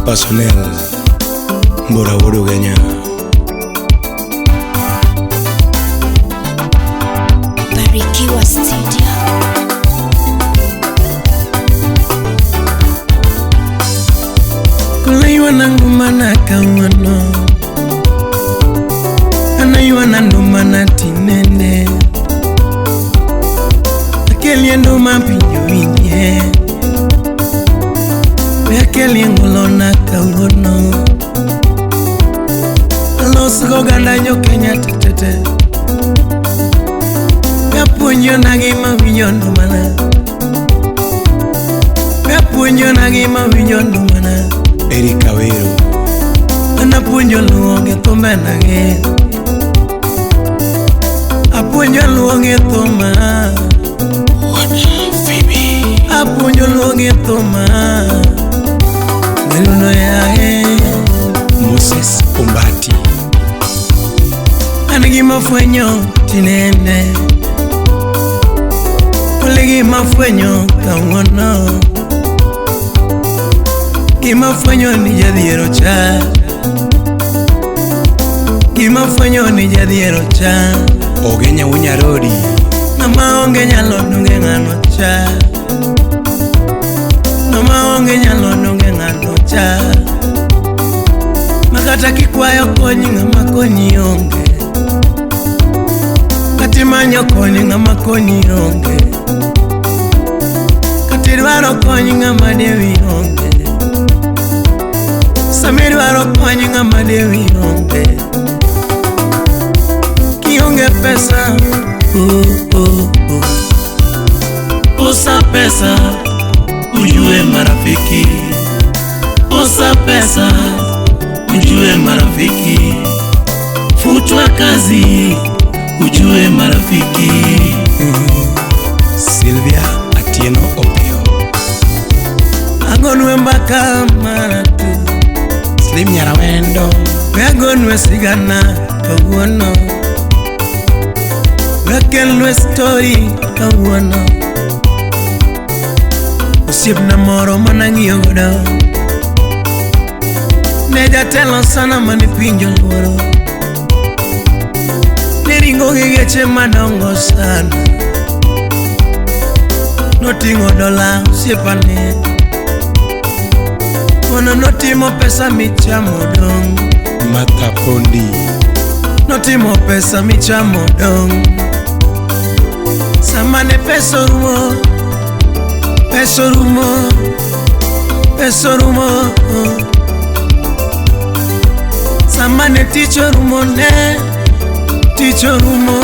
Personnel Mbora Wuod Ugenya. Barikiwa Studio. Kulaywa na nguma na kawano, anaywa na nduma na tinene, akelie nduma pinyo winye, we akelie ngolo na kawano, alos goganda jo Kenya tetete, we apuonjo na gima winjo ndumana, we apuonjo na gima winjo ndumana. Eric Awero. Anapuonjo luo gi thumbe nage, apuonjo luo gi thuma, apuonjo luo gi thuma, Nyaluno yae. Moses Ombati. An gima fwenyo tinende, ole gima fwenyo kawuono, gima fwenyo ni jadhiero cha, gima fwenyo ni jadhiero cha. Ogenya Wunyarodi. Ng'ama onge nyalo donge ng'ano cha, ng'ama onge nyalo donge ng'ano cha, makata kikwayo kony ng'ama konyi onge, kata imanyo kony ng'ama konyi onge, kata idwaro kony ng'ama dewi onge, sama idwaro kony ng'ama dewi onge, kionge pesa oh, oh, oh. Kosa pesa ujue marafiki, kosa pesa ujue marafiki, futwa kazi ujue marafiki. Sylvia Atieno Opio. Agonwe mbaka maratu, Slim Nyarawendo. we agonwe sigana kawuono, we akelnwe story kawuono. Osiepna moro manang'iyo godo ne jatelo sana mane piny oluoro, ne ringo gi geche madongo sana, noting'o dola osiepane, mono notimo pesa michamo dong', Martha Pondi. Notimo pesa michamo dong'. Sama ne pesa orumo, pesa orumo, pesa orumo, sama ne tich orumo ne, tich orumo,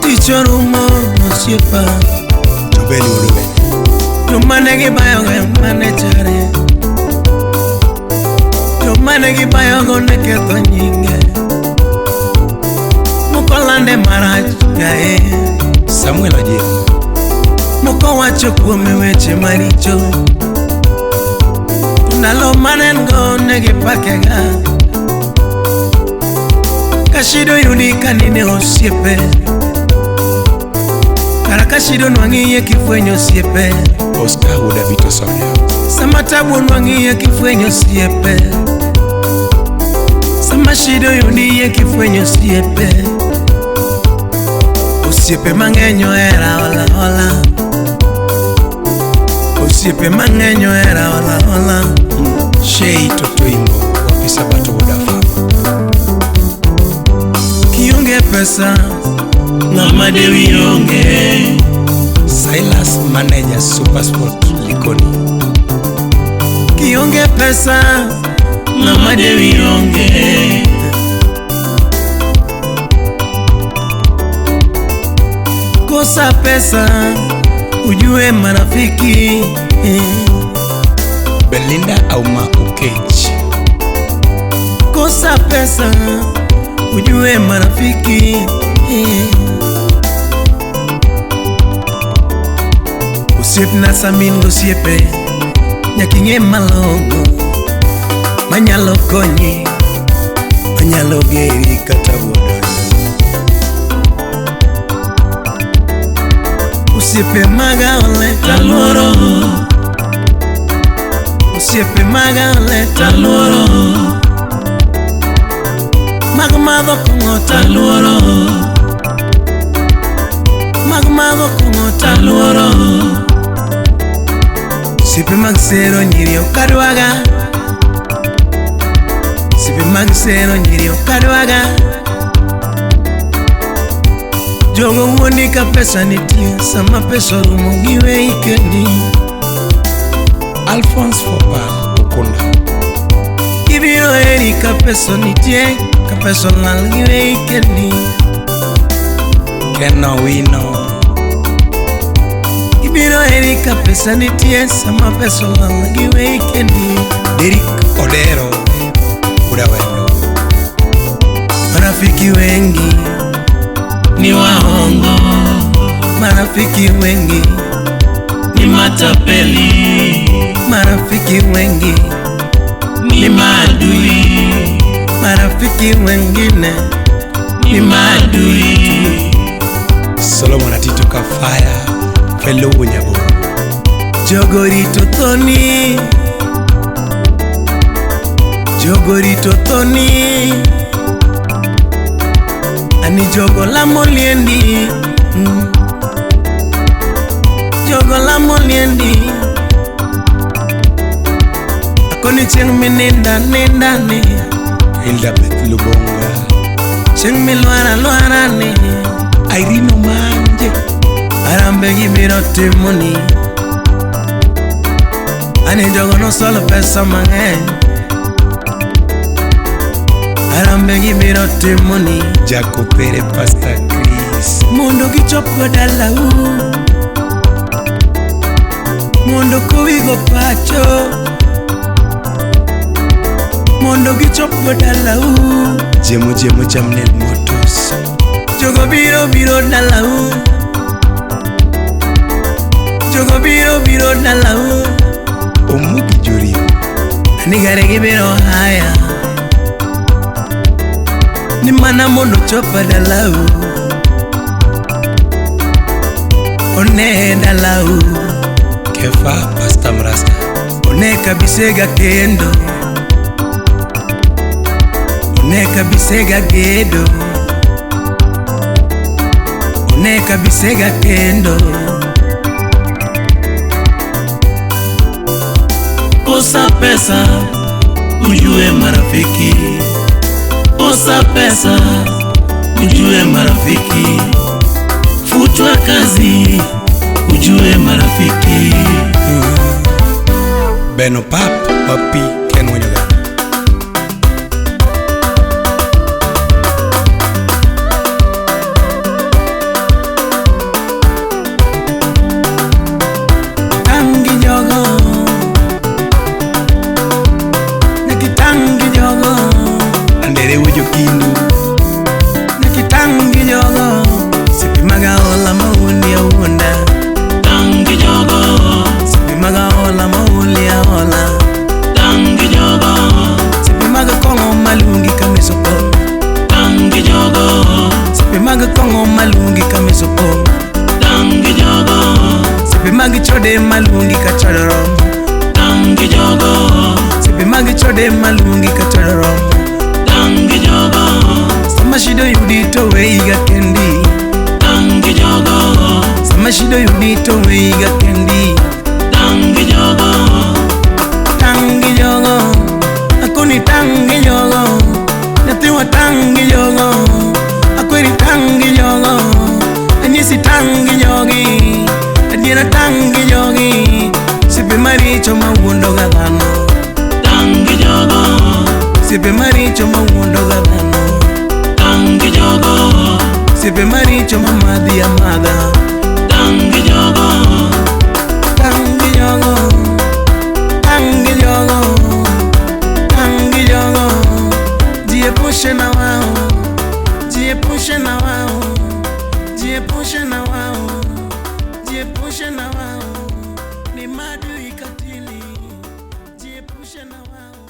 tich orumo osiepa. Jobeli Wuod Ugenya. Joma ne gibayogo ema ne chare, joma ne gibayogo ne ketho nyinge, moko lande marach yae, Samuel Ojiel. Moko wacho kuome weche maricho, to ndalo mane en go ne gipakega, ka shida oyudi ka nine osiepe, kara ka shida onwang'i kifwenyo osiepe, Oscar Wuod Abito Sonia. Sama tabu onwang'i kifwenyo osiepe, sama shida oyudi kifwenyo osiepe, osiepe mang'eny ohera hola hola, osiepe mang'eny ohera hola hola. Shei Totoimbo. Wapisa Bato Wuod Afaba. Kionge pesa ng'ama dewi onge. Silas Manager Supersport Likoni. Kionge pesa ng'ama dewi onge. Kosa pesa ujue marafiki. Belinda Auma Okech. Kosa pesa ujue marafiki. Osiepna samin gosiepe nyaka ing'e malong'o manyalo konyi, manyalo geri kata wuodonjo. Osiepe maga ole taluoro. Osiepe maga ole taluoro. Mag madho kong'o taluoro. Mag madho kong'o taluoro. Osiepe mag sero nyiri ok adwaga. Osiepe mag sero nyiri ok adwaga. Jogo wuondi ka pesa nitie, sama pesa orumo giweyi kendi. Alphonse Fopa Okunda. Gibiro heri ka pesa nitie, ka pesa olal giweyi kendi. Ken Owino. Gibiro heri ka pesa nitie, sama pesa olal giweyi kendi. Derrick Odero Udawendo. Marafiki wengi ni waongo, marafiki wengi ni matapeli, marafiki wengi ni maadui, marafiki wengine ni maadui. Solomon Atito Kafaya Fellow Nyaboro. Jogo rito thoni, jogo rito thoni, ani jogo lamo liendi, Jogo lamo liendi. Akoni chieng' mininda ninda ni, Elizabeth Lubonga. chieng' milwara lwara ni, Irene Omanje. arambe gibiro timoni. Ani jogo nosolo pesa mang'eny, arambe gibiro timoni. Jakopere Pastor Chris. Mondo gichopgo dalau, mondo kowigo pacho, mondo gichopgo dalau. Jemo Jemo Jamnel Motors. Jogo biro biro dalau, jogo biro biro dalau. Omugi Jorim. Ani gare gibiro haya, ni mana mondo chop dalau, one dalau. Kefa Pastor Mrasta. One kabisega kendo, one kabisega gedo, one kabisega kendo. Kosa pesa ujue marafiki, kosa pesa ujue marafiki, futwa kazi ujue marafiki. Beno Pap Wapi Ken Winyoga. Tangi jogo, nakitangi jogo, Andere Wujokindu. nakitangi jogo. Sipi maga ola maundi awuonda, Tangi jogo, sipi maga ola mauli aola, tangi jogo, sipi maga kong'o malungi kamiso pong, tangi jogo, sipi maga kong'o malungi kamiso pong, tangi jogo, sipi mag chode malungi kachodo rom, tangi jogo, sipi mag chode malungi kachodo rom. tangi jogo, Sama shida oyudi to weyiga kendi, tangi jogo, sama shida oyudi to weyiga kendi. tangi jogo, Tangi jogo, akoni tangi jogo, nyathiwa tangi jogo, akweri tangi jogo, anyisi tangi jogi, adiera tangi jogi, osiepe maricho mawuondo ga dhano, tangi jogo, osiepe maricho mawuondo ga dhano, tangi jogo, osiepe maricho mamadhi amadha. tangi jogo, Tangi jogo, tangi jogo, tangi jogo, jiepushe na wao, jiepushe na wao, jiepushe na wao, jiepushe na wao, ni maadui katili, jiepushe na wao.